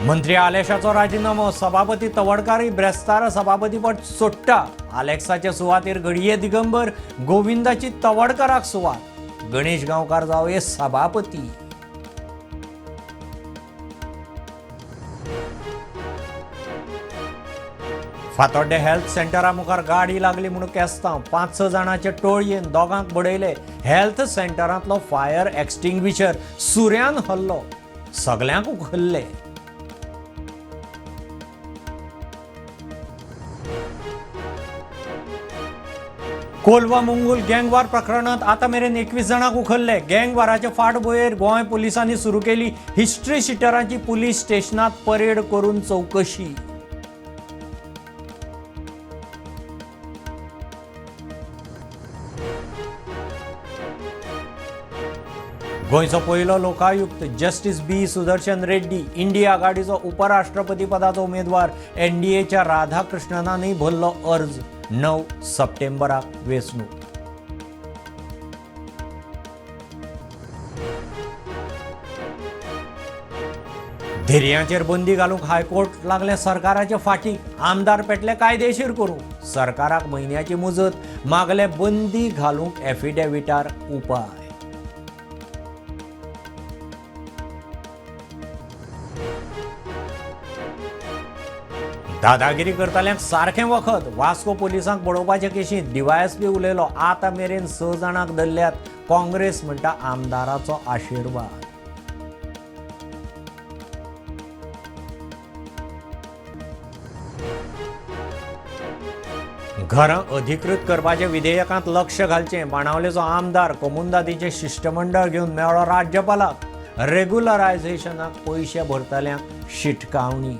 मंत्री आलेशाचो राजिनामो. सभापती तवडकारय ब्रेस्तारा सभापतीपद सोडटा. आलेक्साचे सुवातेर घडये दिगंबर गोविंदाची तवडकाराक सुवात. गणेश गांवकार जावये सभापती. फातोड्डें हेल्थ सेंटरा मुखार गाडी लागली म्हूण केस्तांव. 5-6 जाणांचे टोळयेन दोगांक बडयले. हेल्थ सेंटरांतलो फायर एक्स्टिंग्विशर सुऱ्यान हल्लो. सगल्यांक उखल्ले. कोलवा मुंगूल गँगवार प्रकरणात आतां मेरेन 21 जाणांक उखल्ले. गँगवाराचे फाटभुंयेर गोंय पुलिसांनी सुरू केली हिस्ट्री शिटरांची पुलीस स्टेशनात परेड करून चवकशी. गोंयचो पयलो लोकायुक्त जस्टीस बी सुदर्शन रेड्डी इंडिया आघाडीचो उपराष्ट्रपती पदाचो उमेदवार. एनडीएच्या राधाकृष्णनानय भरलो अर्ज. 9 सप्टेंबराक वेंचणूक. धिरयांचेर बंदी घालूंक हायकोर्ट लागलें सरकाराचे फाटीक. आमदार पेटले कायदेशीर करूंक. सरकाराक म्हयन्याची मुजत मागले बंदी घालूंक एफिडेविटार उपाय. दादागिरी करतल्यांक सारकें वखद. वास्को पोलिसांक बडोवपाचे केशींत डीवायएसपी उलयलो. आतां मेरेन 6 जाणांक धरल्यात. काँग्रेस म्हणटा आमदाराचो आशिर्वाद. घरां अधिकृत करपाच्या विधेयकांत लक्ष घालचें. बाणावलेचो आमदार कोमुंदादीचें शिश्टमंडळ घेवन मेळ्ळो राज्यपालाक. रेग्युलरायझेशनाक पयशे भरतल्यांक शिटकावणी.